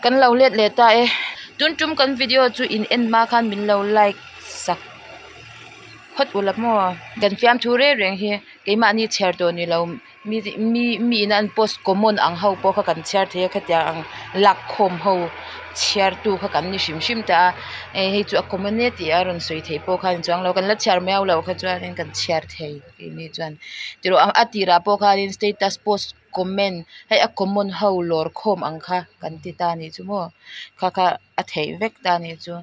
Kan lo let leh ta e. Tun tum kan video chu in en hma khan min lo like sak phawt ula maw. Kan fiamthu reng reng hi keimahni chhiar tawh ni lo mi mi mi ina an post common ang ho pawh kha kan chhiar thei a khatiang ang lak khawm ho chhiar tu kha kan ni hrim hrim ta a hei hei chu a common e tih a rawn sawi theih pawh kha a ni chuang lo kan la chhiar miau loh kha chuanin kan chhiar thei keini chuan tiraw a tirah pawh khanin status post comment hei a common ho lawr khawm ang kha kan ti ta a nih chu maw kha kha a theih vek ta a nih chu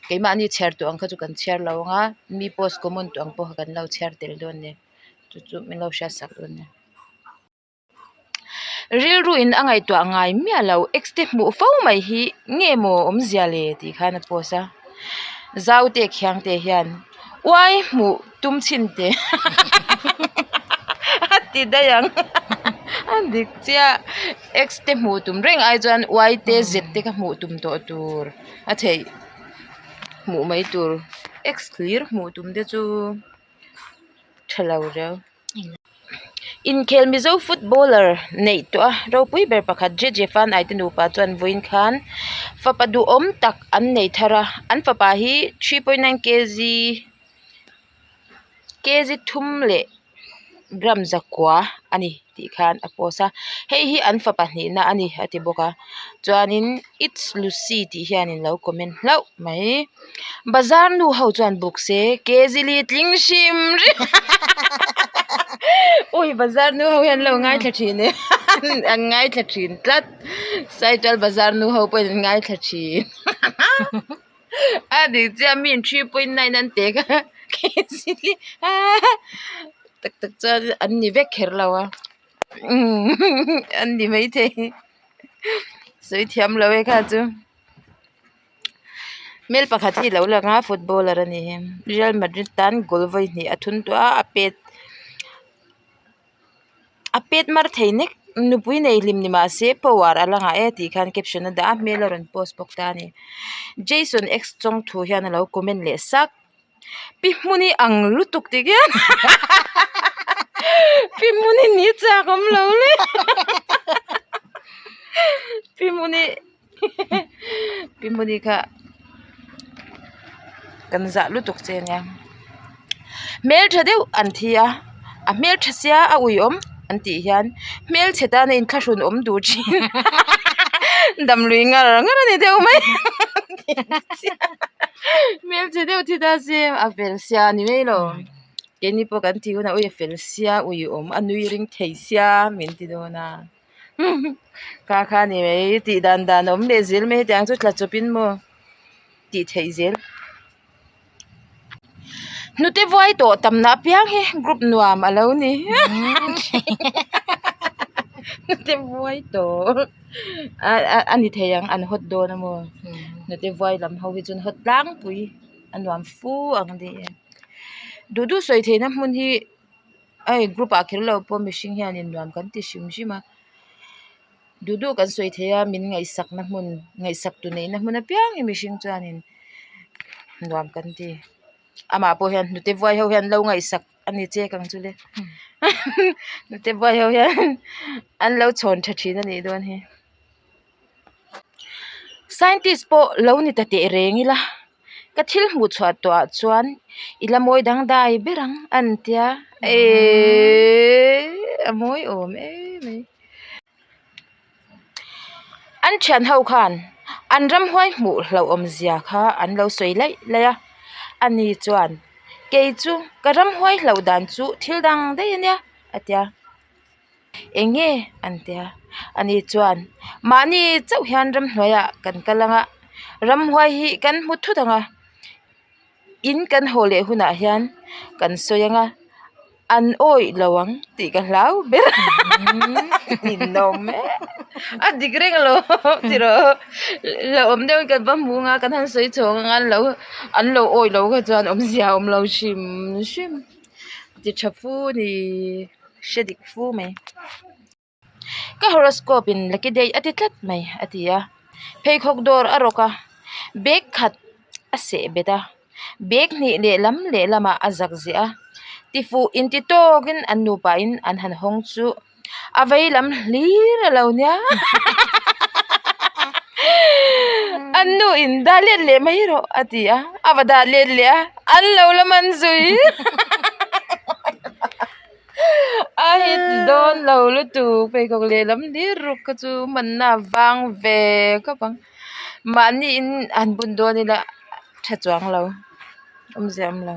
keimahni chhiar tawh ang kha chu kan chhiar lo ang a mi post common tawh ang pawh kha kan lo chhiar tel dawn a ni chu chu min lo hriat sak dawn a ni. Rilru in a ngaihtuah ngai miah lo ex te hmuh fo mai hi nge maw awmzia le tih khan a post a Zaute Khiangte hian uai hmuh tum chhin teh a ti daih ang a dik chiah ex te hmuh tum reng ai chuan uai te z te kha hmuh tum tawh tur a theih hmuh mai tur ex hlir hmuh tum te chu tha lo riau. Inkhel Mizo footballer neih tawh a ropui ber pakhat Jeje Fanai te nupa chuan vawiin khan fapa duhawm tak an nei thar a an fapa hi 3.9 kg kg thum leh gram zakua a ni tih khan a post a hei hi an fapa hnihna a ni a ti bawk a chuanin it's Lucy tih hianin lo comment hlauh mai bazar nu ho chuan buk se kg li tling hrim hrim ui bazar nu ho hian an lo ngaithla thin e an ngaithla thin tlat saital bazar nu ho pawhin an ngaithla thin a dik chiah mi 3.9 an tek a kg li tak tak chuan an ni vek kher lo a an ni maithei sawi thiam lo e kha chu. Hmel pakhat hi a lo lang a footballer a ni Real Madrid tan goal vawi hnih a thun tawh a a pet a pet mar thei nek nupui nei hlim ni mahse power a la ngah e tih khan caption a dah a hmel a rawn post bawk ta a ni Jason X chawng thu hian a lo comment leh sak Pi Hmuni ang lutuk ti khian Pi Hmuni ni chak awm lo le Pi Hmuni Pi Hmuni kha kan zah lutuk che ania hmeltha deuh an thi a a hmeltha sia a uiawm an tih hian hmelchhe tana inthlahrun awm duh thin damlui ngar ngar a ni deuh mai hmelchhe deuh thi ta se a fel sia a ni mai lo keini pawh kan tih hunah ui a fel sia uiawm a nui ring thei sia min ti dawn a kha kha a ni mai tih dan dan a awm leh zel mai hetiang chu tla chawpin maw tih theih zel. Hnute vuai tawh tamna apiang hi group nuam a lo ni hnute vuai tawh a ni thei ang an hawt dawn a maw hnute vuai lam ho hi chu an hawt tlangpui a nuam fu ang a ni e duh duh sawi theihna hmun hi hei group ah kher lo pawh mihring hianin nuam kan ti hrim hrim a duh duh kan sawi thei a min ngaihsakna hmun ngaihsak tu neihna hmun apiang hi mihring chuanin nuam kan ti amah pawh hian hnute vuai ho hian an lo ngaihsak a ni che kang chu le hnute vuai ho hian an lo chhawn tha thin a nih dawn hi scientist pawh lo ni ta teh reng ila ka thil hmuh chhuah tawh ah chuan i la mawi dangdai ber ang an tia eeeee a mawi awm em mai. An thian ho khan an ramhuai hmuh hlauhawm zia kha an lo sawi laih laih a ani chuan kei chu ka ramhuai hlauh dan chu thil dang daih ania a tia eng nge an tia ani chuan mahni chauh hian ramhnuaiah kan kal ang a ramhuai hi kan hmu thut ang a. In kan haw leh hunah hian kan sawi ang a an awih lo ang tih ka hlau ber ninawm e a dik reng lo tiraw hlauhawm deuhin kan va hmu ang a kan han sawi chhawng ang a an lo an lo awih lo kha chuan awmzia a awm lo hrim hrim ti tha fu ni hre dik fu mai. Ka horoscope in lucky day a ti tlat mai a ti a pheikhawk dawr a rawk a bag khat a seh bet a bag hnih lehlam lehlamah a zak ziah a tifuh inti tawkin an nupa in an han hawng chu a vei lam hlir a lo nia. An nu in dah let leh mai rawh a ti a, a va dah let leh a, an lo la man zui. A hit dawn lo lutuk pheikhawk lehlam hlir ruk kha chu manna a vang ve khawp ang. Mahni in han bun dawn ila tha chuang lo awmzia awm lo.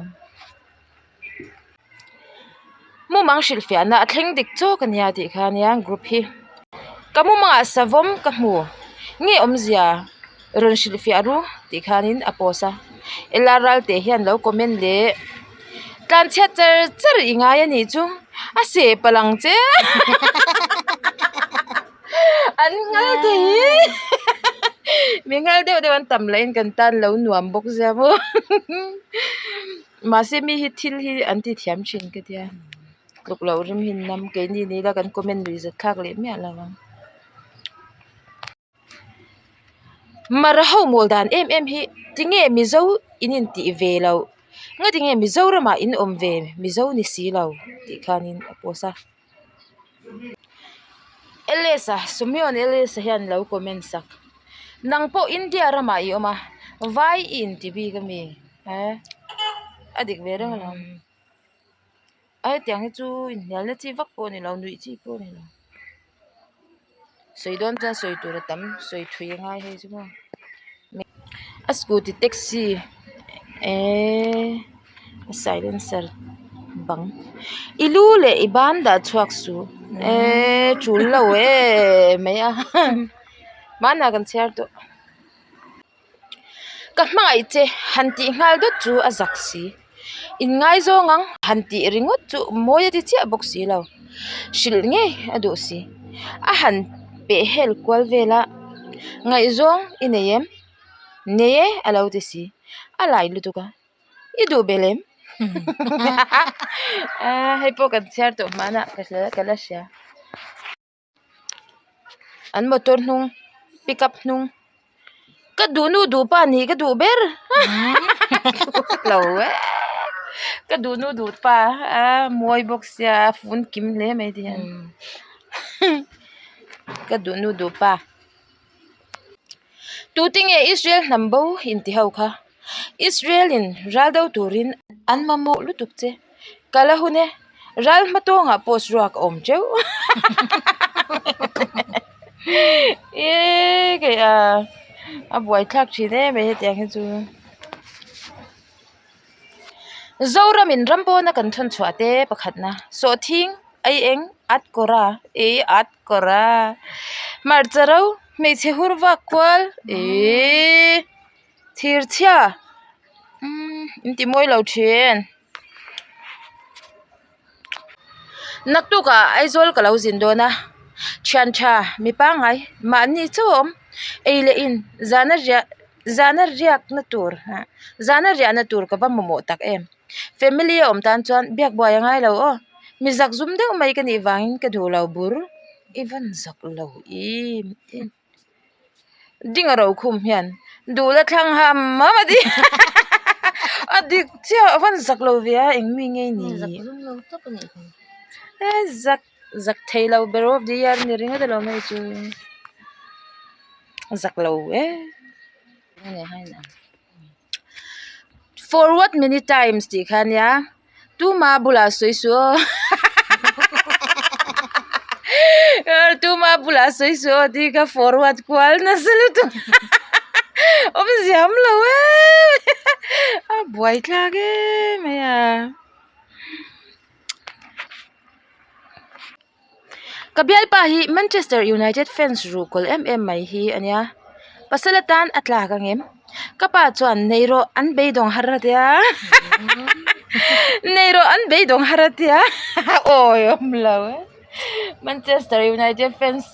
Mumang hrilhfiahna a thleng dik chawk a nia tih kha ania group hi. Ka mumangah savawm ka hmu nge awmzia rawn hrilhfiah ru tih khanin a post a. Ela Ralte hian lo comment leh tlanchhiat char char i ngai a nih chu a seh palh ang che an nghal thei hi mi nghal deuh deuh an tam lahin kan tan lo nuam bawk sia maw. Mahse mi hi thil hi an ti thiam thin ka tia tluk loh rim hi nam keini ni ila kan comment lui zat thlak leh miah lo ang. Mara ho mawl dan em em hi tinge Mizo in intih ve loh nga tinge Mizoramah in awm ve Mizo ni si lo tih khanin a post a. Elesa Sumion Elesa hian lo comment sak nang pawh India ramah i awm a vai i inti bik ami eh a dik ve reng alawm a hetiang hi chu inhnialna chi vak pawh a ni lo nuih chi pawh a ni lo sawi dawn chuan sawi tur a tam sawi thui a ngai hei chu maw a scooty taxi eeee a silencer bang i lu leh i ban dah chhuak suh eeee tul lo eee mai a hmanah kan chhiar tawh. Ka hmangaih che han tih nghal dawt chu a zak si. Inngaizawng ang han tih ringawt chu mawi a ti chiah bawk si lo. Hrilh ngei a duh si. A han peh hel kual vel a, Ngaihzawng i nei em? Nei e a lo ti si. A lai lutuk a, I duh belh em? Hei pawh kan chhiar tawh hmanah ka la hria. An motor hnung pick up hnung ka duh nu duh pa nih ka duh ber lo e ka duh nu duh pa a mawi bawk sia a fun kim hle mai ti hian ka duh nu duh pa tute nge Israel hnam bo inti ho kha Israel in ral do turin an mamawh lutuk che. Ka la hun e, ral hma tawngah post ruak a awm teuh eee kei a a buaithlak thin em mai hetiang hi chu. Zoramin ram pawna kan thawn chhuah te pakhatna sawhthing ai eng at kawr a ee at kawr a hmarcha ro hmeichhe hur vak kual ee thir chhia umm in ti mawi lo thin. Naktukah Aizawl ka lo zin dawn a, thian tha mi pangngai mahni chauh a awm, ei leh in zana riah zana riakna tur zana riahna tur ka va mamawh tak em, family a awm tan chuan biak buai a ngai lo aw, mi zak zum deuh mai ka nih vangin ka duh lo bur i van zak lo em em. Ding a ro khum hian duh la thlang ham ham a ti a dik chiah a van zak lo ve a eng mi nge ni e zak zak thei lo ber of the year ni ringawt alawm hei chu zak lo e forward many times tih kha ania. Tuma bulah sawi suh aw Tuma bulah sawi suh aw tih kha forward kual nasa lutuk awmzia awm lo em a buaithlak em mai a. Ka bialpa hi Manchester United fans ruhkawl em em mai hi a nia. Pasal atan a tlak ang em? Ka pa chuan nei rawh an beidawng har a tia nei rawh an beidawng har a tia awi awm lo e. Manchester United fans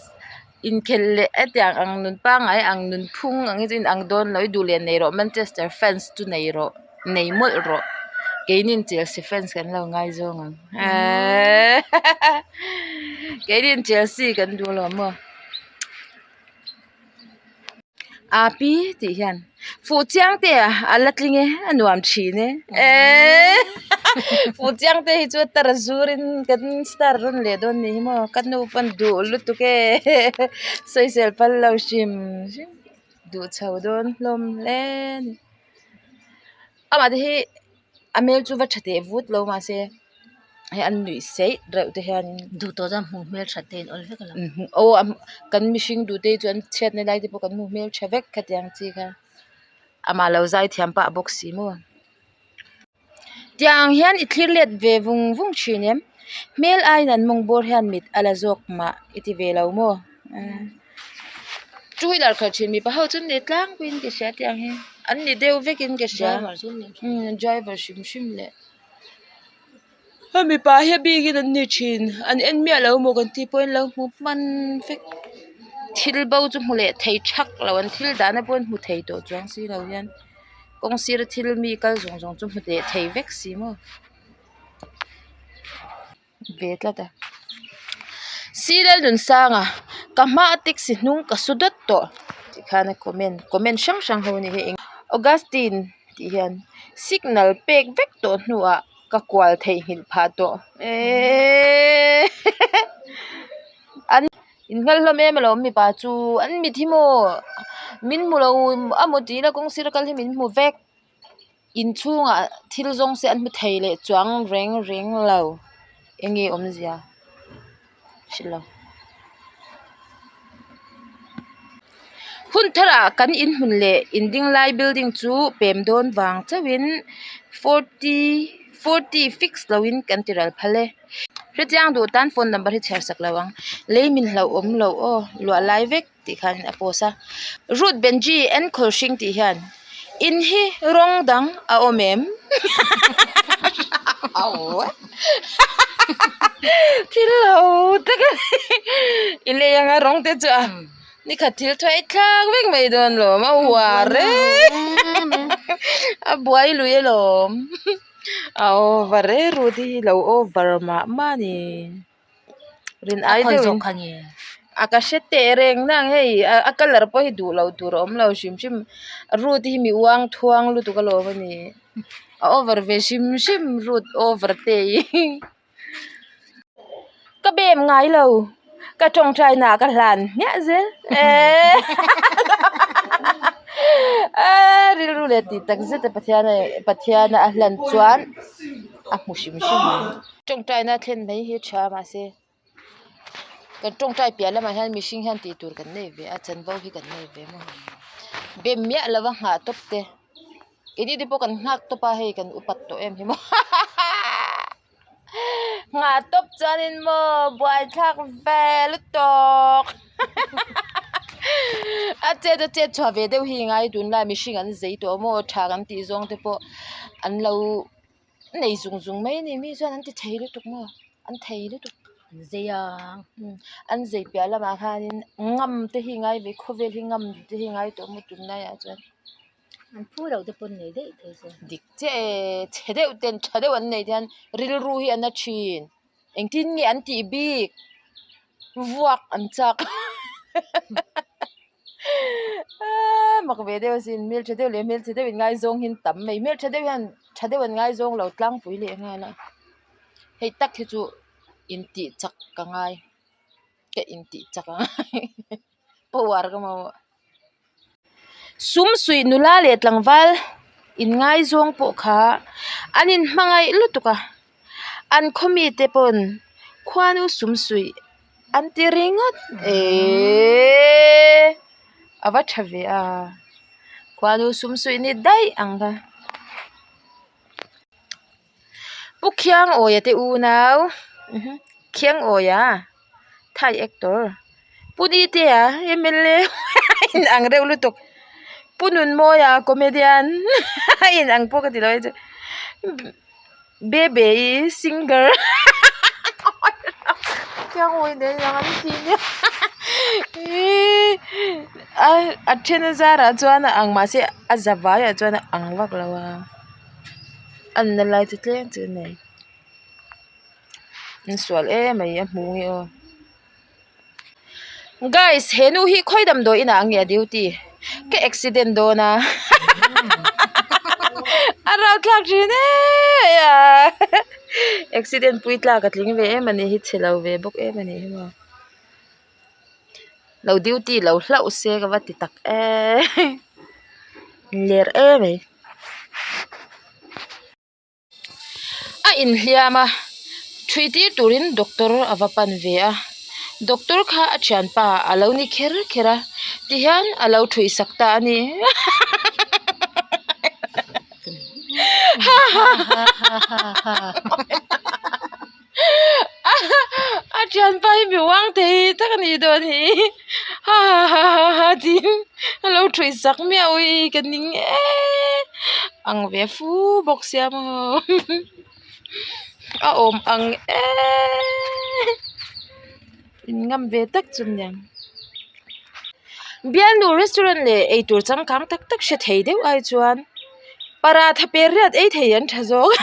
inkhelh leh hetiang ang nun pangngai ang nun phung ang hi chu inang dawn lo i duh leh nei rawh Manchester fans chu nei rawh. Nei mawlh rawh. Keinin Chelsea fans kan lo ngaizawng ang. Keinin Chelsea kan duh lo maw. Api tih hian fuh chiang te a la tling e a nuam thin e. Fuh chiang te hi chu tar zurin kan star rawn leh dawn ni hi maw. Ka nu pawn duh lutuk e. Sawisel phal lo hrim hrim. Duh chho dawn hlawm hle a ni. Amah te hi a hmel chu va tha teh vut lo mahse hei an nuih seih reuh te hian in. Duh tawh chuan hmuh hmel that te in awl vek a lo. Aw kan mihring duh te hi chu an chhiatna lai te pawh kan hmuh hmel tha vek khatiang chi kha amah lo zai thiam pah bawk si maw. Tiang hian i thlir let ve vung vung thin em? Hmel aiin an mawng bawr hian mit a la zawk mah i ti ve lo maw? Two wheeler khalh thin mipa ho chu an ni tlangpuiin ka hria tiang hi an ni deuh vekin ka hria driver hrim hrim leh a mipa hi a bikin an ni thin an en miah lo maw kan tih pawhin an lo hmu hman vek thil bo chu hmu leh thei thak lo an thil dahna pawh an hmu thei tawh chuang si lo hian. Kawng sira thil mi kal zawng zawng chu hmu teh thei vek si maw ve tlat a Silalnunsanga ka hma a taxi hnung ka su dawt tawh tih khan a comment comment hrang hrang ho ni hi Augustine tih hian signal pek vek tawh hnuah ka kual theihnghilh phah tawh eeeeee an. In nghal hlawm em alawm mipa chu an mit hi maw min hmu lo a maw tih ila kawng sira kal hi min hmu vek inchhungah thil zawng se an hmu thei leh chuang reng reng lo eng nge awmzia hre lo. Hun tharah kan inhmun leh inding lai building chu pem dawn vang chauhin forty forty fix loin kan ti ral phal e. Hrechiang duh tan phone number hi chhiar sak lo ang. Lei min hlauh awm loh aw luah lai vek tih khan a post a. Ruth Benji enkawl hring tih hian in hi rawng dang a awm em? Thil ho tak a ni. I lei anga rawng te chu a nikhat thil thuai thlak vek mai dawn lawm a uar e a buai lui alawm. A over e Ruth hi lo over mah mah a ni rin ai deuh in a ka hre teh reng na ang hei a colour pawh hi duh loh tur a awm lo hrim hrim Ruth hi mi uang thuang lutuk alawm a ni a over ve hrim hrim Ruth over te hi. Ka bem ngai lo ka tawngtai na ka hlan hmiah zel eee rilru leh tih tak zet a Pathian Pathian a hlan chuan a hmu hrim hrim ang tawngtai na thlen mai hi a tha mahse kan tawngtai piah lamah hian mihring hian tih tur kan nei ve a chanvo hi kan nei ve maw bem miah lova nghah tawp te keini te pawh kan nghak tawp a hei kan upat tawh em hi maw. Nghah tawp chuanin maw buaithlak ve lutuk a chet a chet chhuah ve deuh hi ngai tunlai mihring an zei tawh maw tha kan tih zawng te pawh an lo nei zung zung mai a ni mi chuan an ti thei lutuk maw an thei lutuk an zei a an zei piah lamah khanin ngam te hi ngai ve khawvel hi ngam te hi ngai tawh maw tunlaiah chuan. An phu loh te pawn nei daih thei se. Dik chiah e, chhe deuh ten tha deuh an nei te hian rilru hi a na thin. Engtin nge an tih bik? Vuak an chak aaa mak ve deuh asin hmeltha deuh leh hmelchhe deuh in ngaizawng hi an tam mai. Hmeltha deuh hian tha deuh an ngaizawng lo tlangpui leh nghal a. Hei tak hi chu intih chak ka ngai ka intih chak a ngai power ka mamawh. Sum suih nula leh tlangval inngaizawng pawh kha an inhmangaih lutuk a, an khaw mite pawn khuanu sum suih an ti ringawt eeeee a va tha ve a, khuanu sum suih ni daih ang kha. Pu Khiangawia te unau Khiangawia thai actor Pu Nitea mla a in ang reuh lutuk Pu Nunmawia comedian a in ang pawh ka ti lo e chu Bebe-i singer Khiangawia nen inang an ti nia a then a zarah chuan a ang mahse a za vaiah chuan a ang vak lo a. A nunna lai chu tlem chu a nei an sual em mai a hmu nge aw guys he nu hi khawi damdawi inah nge a duty ka accident dawn a a ralthlak thin em a accident pui tlak a tling ve em a nih hi chhe lo ve bawk em a nih hi maw. Lo duty lo hlauh se ka va ti tak em ler em mai. A inhliam a thui tir turin doctor a va pan ve a doctor kha a thianpa a lo ni kher kher a tihian a lo thui sak ta a ni. A thianpa hi mi uang thei tak a nih dawn hi ha ha ha ha ha tiin a lo thui sak miah ui ka ning eee ang ve fu bawk sia maw a awm ang eee in ngam ve tak chu niang bialnu restaurant leh eitur changkang tak tak hre thei deuh ai chuan paratha per riat ei thei an tha zawk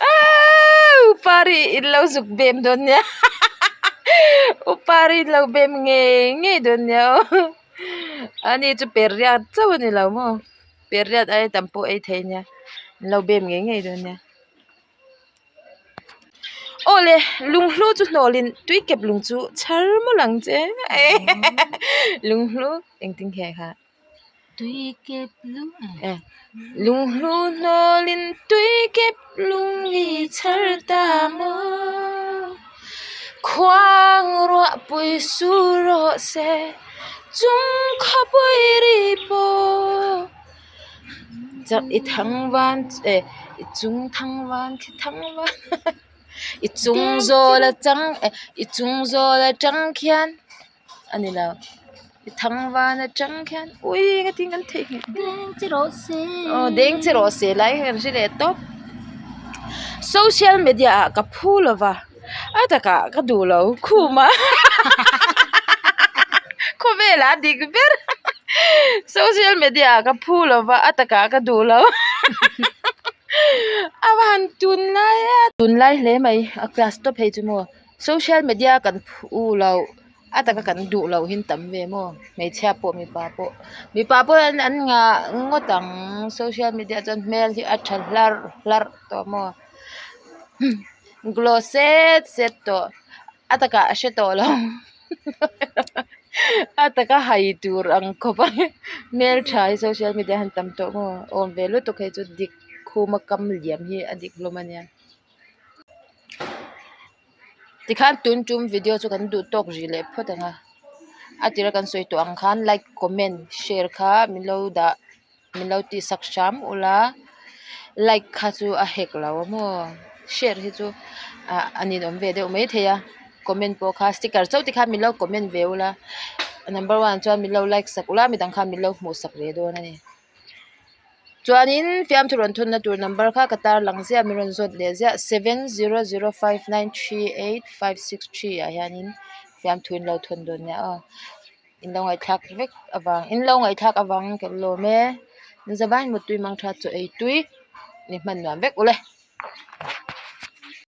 aaa upari in lo zuk bem dawn nia upari in lo bem ngei ngei dawn nia aw ani chu per riat chauh a ni lo maw per riat aia tam pawh ei thei ania in lo bem ngei ngei dawn nia. Aw le lunghlu chu hnawlin tui kep lung chu chhar mawlh ang che lunghlu engtin nge kha tui kep lung e lunghlu hnawlin tui kep lung i chhar ta maw khuang ruah pui sur rawh se chung khawpui ri pawh. I thang van eh i chung thang van khi thang van i chung zawl atang eh i chung zawl atang khian a ni lo i thang van atang khian ui ka tin kan theihnghilh deng che rawh se aw deng che rawh se lai kan hre leh tawp social media ah ka phu lova a takah ka duh lo khum a khawvel ah a dik ber social media ah ka phu lova a takah ka duh lo a va han tunlai a tunlai hle mai a class tawp phei chu maw social media kan phu lo a taka kan duh loh hi tam ve maw hmeichhia pawh mipa pawh mipa pawh hian an ngah ngawt ang social media chuan hmel hi a tha hlarh hlarh tawh maw. Glow set set tawh a takah a hre tawh lo a taka hai tur ang khawp a hmeltha hi social media han tam tawh maw awm ve lutuk hei chu dik khuma kam liam hi a dik hlawm a nia tikhan tun tum video chu kan duh tawk rih leh phawt ang a a tira kan sawi tawh ang khan like comment share kha min lo dah. Min lo tih sak hram ula like kha chu a hek lo a maw share hi chu ah a ninawm ve deuh maithei a comment pawh kha sticker chauh te khan min lo comment ve ula number one chuan min lo like sak ula midang khan min lo hmuh sak ve dawn a ni chuanin fiamthu rawn thunna tur number kha ka tarlang ziah min rawn zawt leh ziah seven zero zero five nine three eight five six three ah hianin fiamthu in lo thun dawn nia aw. In lo ngaihthlak vek avang in lo ngaihthlak avangin ka lawm e. Zavain mutui mang tha chaw ei tui ni hman nuam vek ule.